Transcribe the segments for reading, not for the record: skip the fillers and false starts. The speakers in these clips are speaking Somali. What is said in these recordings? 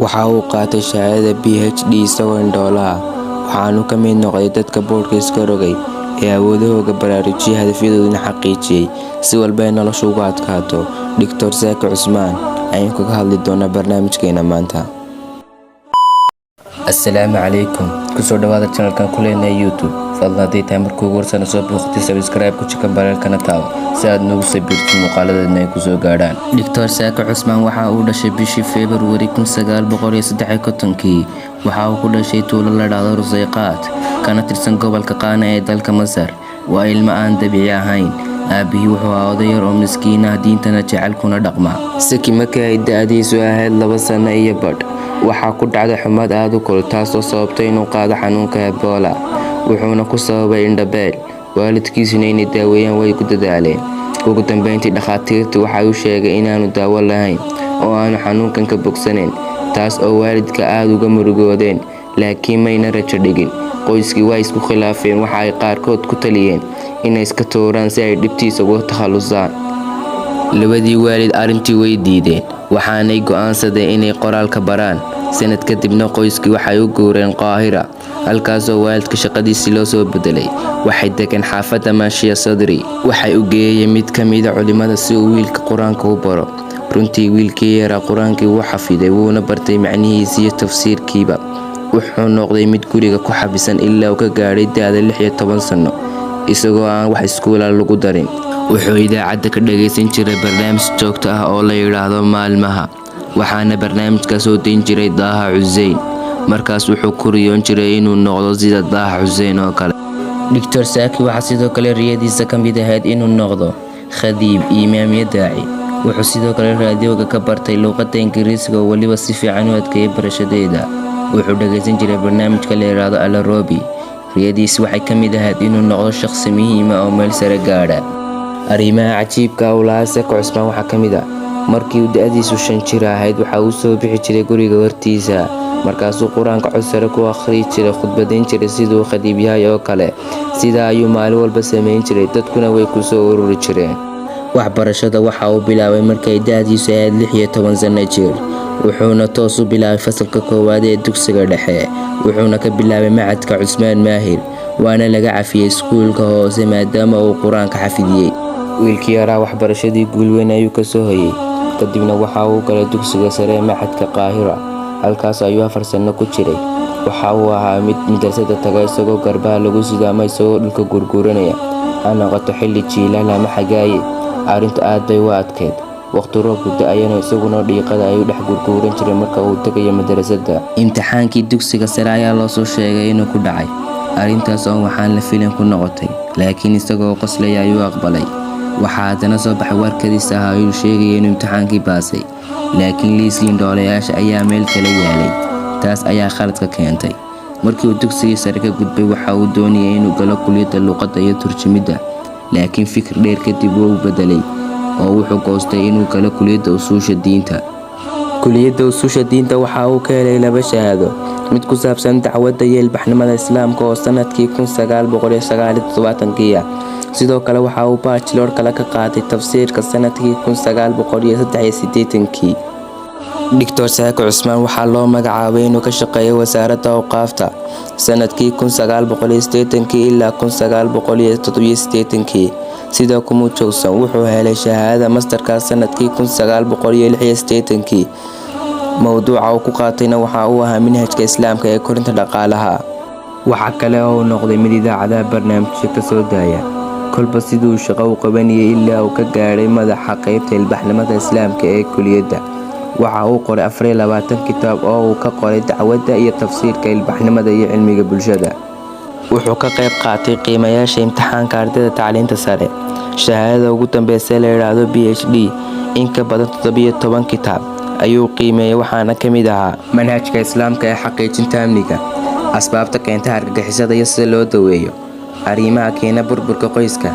Waxa uu qaatay shahaadada PhD isagoo indhoole ah, waxaanu ka mid noqday dadka boodhka iska rogay ee awoodahooda baraarujiyay, hadafyadoodana xaqiijiyay si walba ay noloshu ugu adkaato. Dr. Zaki Cusmaan ayaynu kaga hadli doonaa barnaamijkeena maanta. Assalaamu calaykum, kusoo dhawaada channelkan ku leenahay YouTube. Fadlan haddii tahay markii ugu horsana soo booqatay, subscribe ku jika, baleelkana taabo si aad noogu soo biirtid, muuqaaladeedna ay kusoo gaadhaan. Dr. Zaki Cusmaan waxa uu dhashay bishii February 1953kii. Waxa uu ku dhashay tuulo la dhahdo Rusayqaat, kana tirsan gobolka Qaana ee dalka Masar. Waa ilmo aan dabiici ahayn. Aabihii wuxuu ahaa oday yar oo miskiin ah, diintana jecel kuna dhaqma. Zaki markii ay da'diisu ahayd 2 sano iyo badh, waxaa ku dhacday xumad aad u kulul, taasoo sababtay inuu qaado xanuunka Ebola, wuxuuna ku sababay indho-beel. Waalidkiisuna inay daaweeyaan way ku dadaaleen. Ugu dambeyntii dhakhaatiirtii waxay u sheegeen inaanu daawo lahayn oo aanu xanuunkan ka bogsanayn, taas oo waalidka aad uga murugoodeen, laakiin mayna rajo dhigin. Qoyskii waa isku khilaafeen, waxa ay qaarkood ku taliyeen inay iska tuuraan si ay dhibtiisa uga takhalusaan. Labadii waalid arrintii way diideen, waxaanay go'aansadeen inay qoraalka baraan. Sanad kadibna qoyskii waxay u guureen Qaahira, halkaasoo waalidka shaqadiisii loo soo bedelay. Waxay degeen xaafadda Maashiya Sadri. Waxay u geeyeen mid ka mid ah culimada si uu wiilka qur-aanka u baro. Runtii wiilkii yaraa qur-aankii wuu xafiday, wuuna bartay macnihiisii iyo tafsiirkiiba. Wuxuu noqday mid guriga ku xabisan ilaa uu ka gaadhay da'da 16 sano, isagoo aan wax iskuul ah lagu darin. Wuxuu idaacadda ka dhagaysan jiray barnaamij joogto ah oo la yidhaahdo Maalmaha, waxaana barnaamijkaas soo dayn jiray Daaha Xuseen. Markaas wuxuu ku riyoon jiray inuu noqdo sida Daaha Xuseen oo kale. Dr. Zaki waxaa sidoo kale riyadiisa ka mid ahayd inuu noqdo khadiib, imaam iyo daaci. Wuxuu sidoo kale raadiyoga ka bartay luqadda Ingiriisiga oo weliba si fiican u adkeeyay barashadeeda. Wuxuu dhagaysan jiray barnaamijka la yidhaahdo Alarobi. Riyadiisi waxay ka mid ahayd inuu noqdo shaqsi muhiim ah oo meel sare gaadha. Arrimaha cajiibka ah uu lahaa Zaki Cusmaan waxaa ka mid ah markii uu da'diisu 5 jir ahayd, waxa uu soo bixi jiray guriga hortiisa, markaasuu qur-aanka cod sare ku akhriyi jiray, khudbadayn jiray siduu khadiib yahay oo kale. Sidaa ayuu maalin walba samayn jiray, dadkuna way ku soo ururi jireen. Waxbarashada waxa uu bilaabay markay da'diisu ahayd 16 sano jir, wuxuuna toos u bilaabay fasalka koowaad ee dugsiga dhexe. Wuxuuna ka bilaabay macadka Cusmaan Maahir, waana laga cafiyey iskuulka hoose maadaama uu qur-aanka xafidiyey. Wiilkii yaraa waxbarashadii guul weyn ayuu ka soo hoyay. Kadibna waxa uu galay dugsiga sare ee macadka Qaahira, halkaas ayuu 4 sano ku jiray. Waxa uu ahaa mid madrasada taga isagoo garbaha lagu sido ama isagoo dhulka gurguuranaya, ha noqoto xilli jiilaal ama xagaaye. Arrintu aad bay u adkeyd. Waqti roobku da'ayana isaguna dhiiqada ayuu dhex gurguuran jiray marka uu tagayo madrasada. Imtixaankii dugsiga sare ayaa loo soo sheegay inuu ku dhacay, arrintaas oo waxaan la filin ku noqotay, laakiin isagoo qoslaya ayuu aqbalay. Waxaa haddana soo baxay war kadis ah oo uu sheegaya inuu imtixaankii baasay, laakiin liiskii indhoolayaasha ayaa meel kala yaalay. Taas ayaa khaladka keentay. Markii uu dugsigii sare ka gudbay, waxa uu doonayay inuu galo kulliyadda luqadda iyo turjumidda, laakiin fikir dheer kadib wuu bedelay oo wuxuu goostay inuu galo kulliyadda usuusha diinta. Kulliyadda usuusha diinta waxa uu ka helay laba shahaado, mid ku saabsan dacwadda iyo ilbaxnimada Islaamka oo sanadkii 1979kii ah. Sidoo kale waxa uu bachelor kale ka qaatay tafsiirka sanadkii 1983kii. Dr. Zaki Cusmaan waxaa loo magacaabay inuu ka shaqeeyo wasaaradda awqaafta sanadkii 1980kii ilaa 1987kii. Sidoo kuma joogsan, wuxuu helay shahaadada masterka sanadkii 1986kii. Mowduuca uu ku qaatayna waxa uu ahaa manhajka Islaamka ee korinta dhaqaalaha. Waxa kale oo uu noqday mid idaacadaha barnaamijyo ka soo daaya, kolba siduu shaqo u qabanayay ilaa uu ka gaadhay madaxa qaybta ilbaxnimada Islaamka ee kulliyadda. Waxa uu qoray 24 kitaab oo uu ka qoray dacwadda iyo tafsiirka, ilbaxnimada iyo cilmiga bulshada. Wuxuu ka qayb qaatay qiimayaasha imtixaanka ardayda tacliinta sare, shahaadada ugu dambeysa ee la yidhaahdo PhD. In ka badan 17 kitaab ayuu qiimeeyay, waxaana ka mid ahaa manhajka Islaamka ee xaqiijinta amniga, asbaabta keenta argagixisada iyo sida loo daweeyo, arrimaha keena burburka qoyska,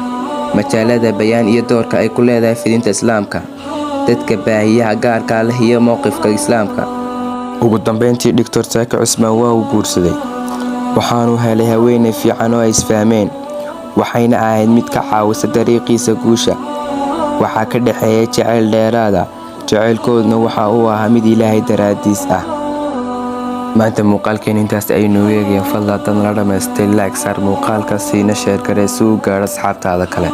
majaalada Bayaan iyo doorka ay ku leedahay fidinta Islaamka, dadka baahiyaha gaarka leh iyo mowqifka Islaamka. Ugu dambeyntii Dr. Zaki Cusmaan waa uu guursaday, waxaanuu helay haweeney fiican oo ay isfahmeen, waxayna ahayd mid ka caawisa dariiqiisa guusha. Waxaa ka dhexeeyay jacayl dheeraad ah, jacaylkooduna waxa uu ahaa mid Ilaahay daraaddiis ah. Maanta muuqaalkeena intaas aynu eegaya. Fadlan haddaad nala dhamaystay, like saar muuqaalka, siina share garee si uu gaadho asxaabtaada kale.